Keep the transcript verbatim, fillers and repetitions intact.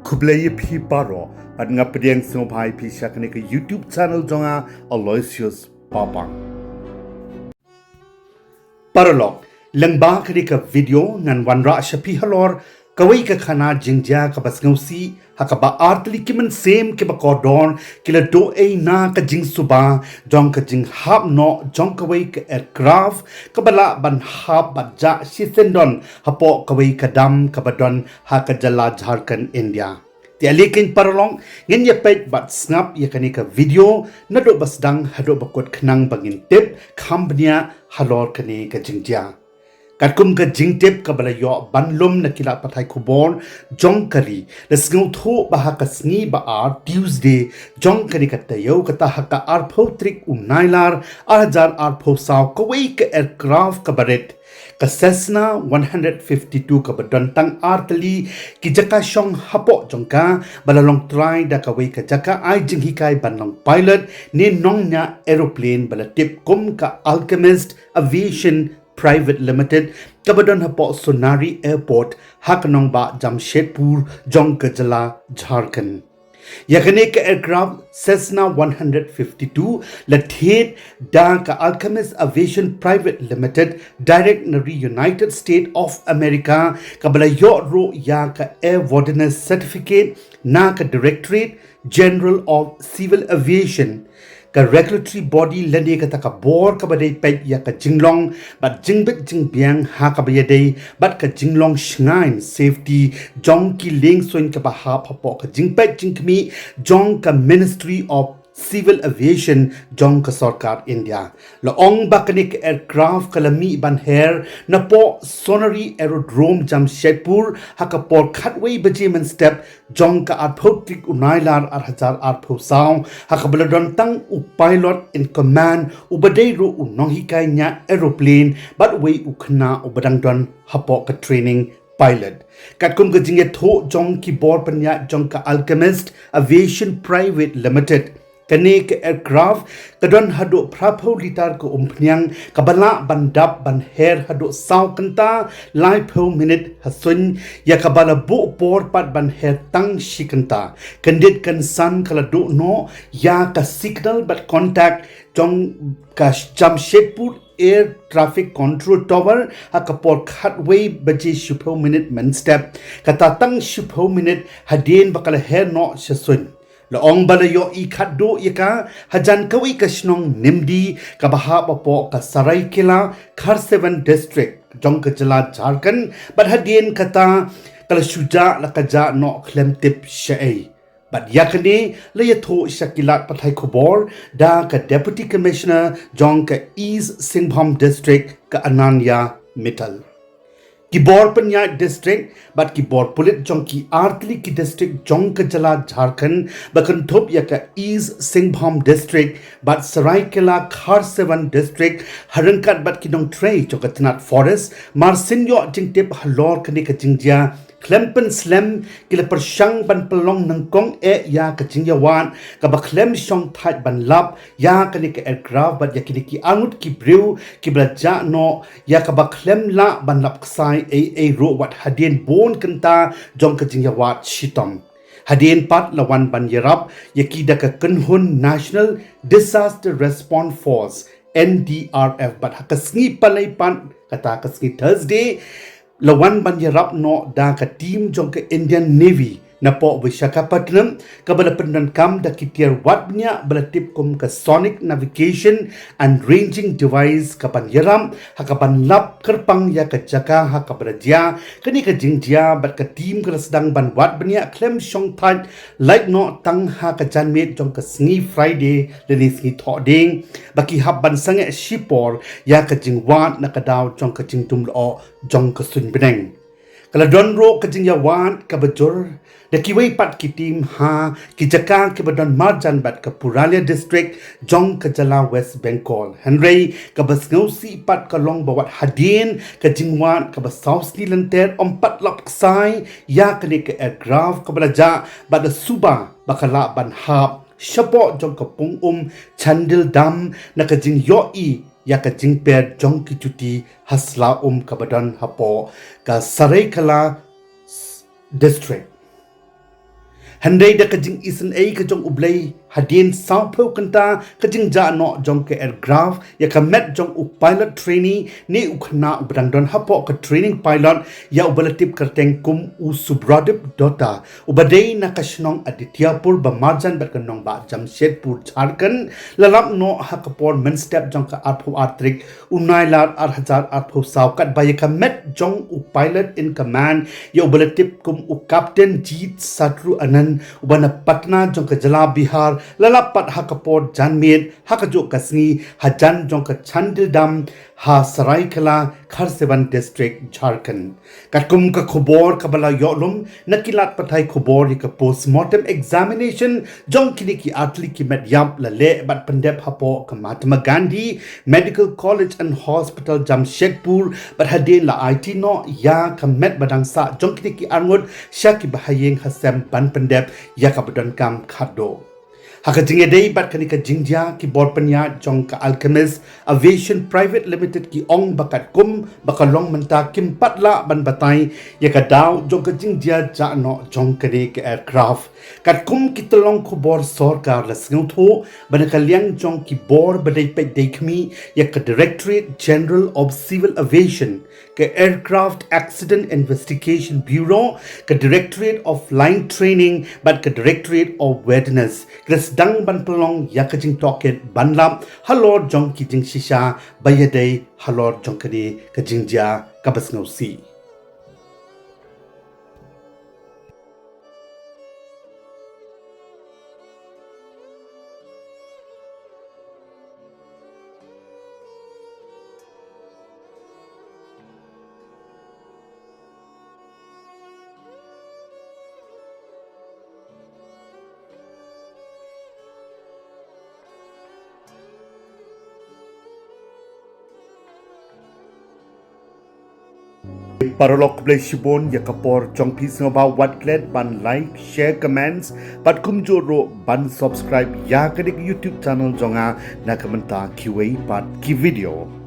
Khublei ïa phi baroh, bad nga pdiang sngewbha ïa phi sha kane ka YouTube channel jong nga, Aloysius Papang. Paralok, lyngba kane ka video ngan wanrah sha phi halor kawei ka khana jingjia kaba sngewsih, ha kaba artylli ki mynsiem kiba kordor ki la duh ei na ka jingsuba jong ka jinghap noh jong kawei ka aircraft kaba lah ban hap bad jah shisyndon hapoh kawei ka dam kaba don ha ka jylla Jharkhand, India. Te ale keiñ paralok, ngin ïa peit bad sngap ïa kane ka video naduh ba sdang haduh ba kut khnang ba ngin tip kham bniah halor kane ka jingjia. Katkum ka jingtip kaba la ïoh ban lum na ki lad pathai khubor jong ka ri, la sngewthuh ba ha ka sngi ba ar, Tuesday, jong kane ka taïew, kata ha ka arphew tarik u Nailar ar hajar arphew saw, kawei ka aircraft kaba rit, ka Cessna one hundred fifty-two, kaba don tang artylli ki jaka shong hapoh jong ka, ba la long trai da kawei ka jaka ai jinghikai ban long pilot ne nongñiah aeroplane ba la tip kum ka Alchemist Aviation Private Limited, kaba don hapoh Sonari Airport, ha ka nongbah Jamshedpur jong ka jylla Jharkhand. Ïa kane ka aircraft Cessna one hundred fifty-two la thied da ka Alchemist Aviation Private Limited direct na ri United States of America, kaba la ïoh ruh ïa ka airworthiness certificate na ka Directorate General of Civil Aviation, ka regulatory body lane kata ka bor kaba dei peit ïa ka jinglong bad jingbit jingbiang ha kaba ïadei bad ka jinglong shngaiñ, safety, jong ki liengsuiñ kaba hap hapoh ka jingpeit jingkhmih jong ka Ministry of Civil Aviation jong ka sorkar India. La ong ba kane ka aircraft ka la mih ban her napoh Sonari Aerodrome Jamshedpur ha ka por khatwei baje mynstep jong ka arphew tarik u Nailar ar hajar arphew saw, ha kaba la don tang u pilot in command uba dei ruh u nonghikai ñiah aeroplane bad uwei u khynnah uba dang don hapoh ka training pilot. Katkum ka jingïathuh jong ki bor pynïaid jong ka Alchemist Aviation Private Limited, kane ka aircraft ka don haduh phraphew litar ka umphniang, kaba lah ban dap ban her haduh saw kynta laiphew minit ha suiñ, ïa kaba la buh por pat ban her tang shi kynta. Kyndit kynsan ka la duh noh ïa ka signal bad contact jong ka Jamshedpur Air Traffic Control Tower ha ka por khatwei baje shiphew minit mynstep, kata tang shiphew minit hadien ba ka la her noh sha suiñ. La ong ba la ïohi khatduh ïa ka hajan kawei ka shnong Nimdi kaba hap hapoh ka Saraikela Kharsavan District jong ka jylla Jharkhand, bad hadien kata ka la shu jah la ka jah noh khlem tip shaei. Bad ïa kane la ïathuh sha ki lad pathai khubor da ka Deputy Commissioner jong ka East Singhbhum District, ka Ananya Mittal. Ki bor pynïaid district bad ki bor pulit jong ki artylli ki district jong ka jylla Jharkhand, ba kynthup ïa ka East Singhbhum District bad Saraikela Kharsavan District, ha ryngkat bad ki nongtrei jong ka tnat Forest, mar syn ïoh jingtip halor kane ka jingjia, khlem pynslem ki la pyrshang ban pynlong nyngkong eh ïa ka jingïawad kaba khlem shongthait ban lap ïa kane ka aircraft bad ïa kine ki arngut ki briew kiba la jah noh, ïa kaba khlem lah ban lap ksai ei ei ruh wat hadien bun kynta jong ka jingïawad shitom. Hadien pat la wan ban ïarap ïa ki da ka kynhun National Disaster Response Force, N D R F, bad ha ka sngi Palei pat, kata ka sngi Thursday, la wan ban ïarap noh da ka team jong ka Indian Navy napoh Visakhapatnam, kaba la pyndonkam da ki tiar wad bniah ba la tip kum ka sonic navigation and ranging device, kaban ïarap ha kaban lap kyrpang ïa ka jaka ha kaba la jia kane ka jingjia, bad ka team ka la sdang ban wad bniah khlem shongthait lait noh tang ha ka janmiet jong ka sngi Friday lane sngi Thohdieng, ba ki hap ban sangeh shipor ïa ka jingwad na ka daw jong ka jingdum lyoh jong ka suiñ bneng. Ka la don ruh ka jingïawad kaba jur da kiwei pat ki team ha ki jaka kiba don marjan bad ka Purulia District jong ka jylla West Bengal. Hynrei kaba sngewsih pat ka long ba wat hadien ka jingwad kaba saw sngi lynter ym pat lap ksai ïa kane ka aircraft kaba la jah bad la suba ba ka lah ban hap shapoh jong ka pung um Chandel Dam na ka jingïohi ïa ka jingper jong ki juti ha sla um kaba don hapoh ka Saraikela District. Hynrei da ka jingisynei ka jong U Blei, hadien sawphew kynta ka jingjah noh jong ka aircraft ïa ka met jong u pilot trainee ne u khynnah uba dang don hapoh ka training pilot ïa uba la tip kyrteng kum u Subradip Dutta, uba dei na ka shnong Adityapur ba marjan bad ka nongbah Jamshedpur, Jharkhand, la lap noh ha ka por mynstep jong ka arphew ar tarik u Nailar ar hajar arphew saw katba ïa ka met jong u pilot in command ïa uba la tip kum u Captain Jeet Satru Anand, uba na Patna jong ka jylla Bihar, la lap pat ha ka por janmiet ha kajuh ka sngi hajan jong ka Chandildam ha Saraikela Kharsevan District, Jharkhand. Katkum ka khubor kaba la ïoh lum na ki lad pathai khubor, ïa ka postmortem examination jong kine ki artylli ki met ïap la leh bad pyndep hapoh ka Mahatma Gandhi Medical College and Hospital, Jamshedpur, bad hadien la aiti noh ïa ka met ba dang sah jong kine ki arngut sha ki bahaïing hasem ban pyndep ïa kaba donkam khatduh. Ha ka jingïadei bad kane ka jingjia, ki bor pynïaid jong ka Alchemist Aviation Private Limited ki ong ba katkum ba ka long mynta kim pat lah ban batai ïa ka daw jong ka jingjia jah noh jong kane ka aircraft. Katkum ki tyllong khubor sorkar la sngewthuh ba na ka liang jong ki bor ba dei peit dei khmih ïa ka Directorate General of Civil Aviation, ka Aircraft Accident Investigation Bureau, ka Directorate of Line Training bad ka Directorate of Wetness ki la sdang ban pynlong ïa ka jingtohkit ban lap halor jong ki jingshisha ba ïadei halor jong kane ka jingjia kaba sngewsih. Paralok, khublei shibun ïa ka por jong phi. Sngewbha wat klet ban like, share, comments bad kumjuh ruh ban subscribe ïa kane ka YouTube channel jong nga na ka bynta kiwei pat ki video.